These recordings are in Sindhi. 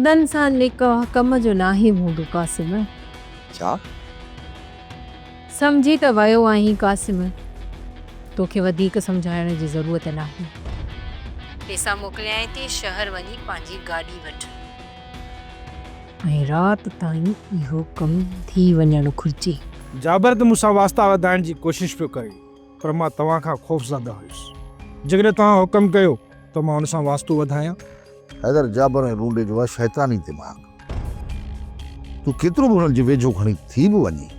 مردن سان نڪاح ڪم جو ناهي هوندو قاسم. ڇا؟ سمجهي ته ويو آهين قاسم، توکي وڌيڪ سمجهائڻ جي ضرورت ناهي. پيسا موڪليانء ٿي، شهر وڃي پنهنجي گاڏي وٺ. ۽ رات تائين اهو ڪم ٿي وڃڻ گهرجي. جابر ته مون سان واسطا وڌائڻ جي ڪوشش پيو ڪري، پر مان توهان کان خوفزده هيس. جيڪڏهن توهان حڪم ڪيو ته مان ان سان واسطو وڌايان. حيدر جابر ۽ رونڊي جو آ شيطاني دماغ. تون ڪيترو به هنن جي ويجهو کڻي ٿي به وڃين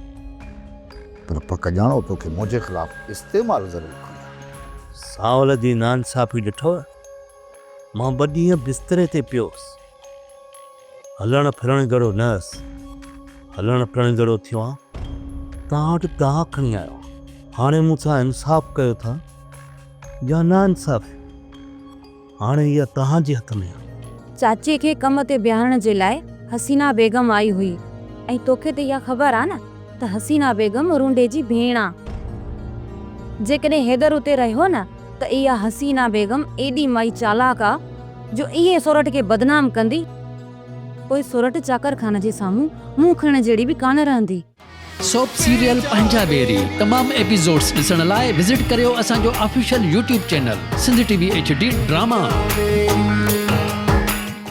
پر پڪ ڄاڻو توکي منهنجي خلاف استعمال ضرور ڪندا. سانول جي ناانصافي ڏٺو؟ مان ٻه ڏينهن بستري تي پيو هوس. هلڻ ڦرڻ جهڙو نه هئس. هلڻ ڦرڻ جهڙو ٿيو آن، توهان وٽ دانهن کڻي آيو آهيان. هاڻي مون سان انصاف ڪيو ٿا يا ناانصافي، هاڻي اها توهان جي هٿ ۾ آهي. چاچي کي ڪم تي بيهارڻ جي لاء حسينا بيگم آئي هئي ۽ توکي ته اها خبر آ نه ته حسينا بيگم رونڊي جي ڀيڻ آ. جيڪڏهن حيدر اتي رهيو نه ته اها حسينا بيگم ايڏي مائي چالاڪ آ جو ائين سورٺ کي بدنام ڪندي، پوء سورٺ چاڪر خان جي سامهون منهن کڻڻ جهڙي به ڪانه رهندي. سوپ سيريل پنهنجا ويري تمام ايپيسوڊس ڏسڻ لاء وزٽ ڪريو اسان جو official YouTube channel Sindh T V H D drama.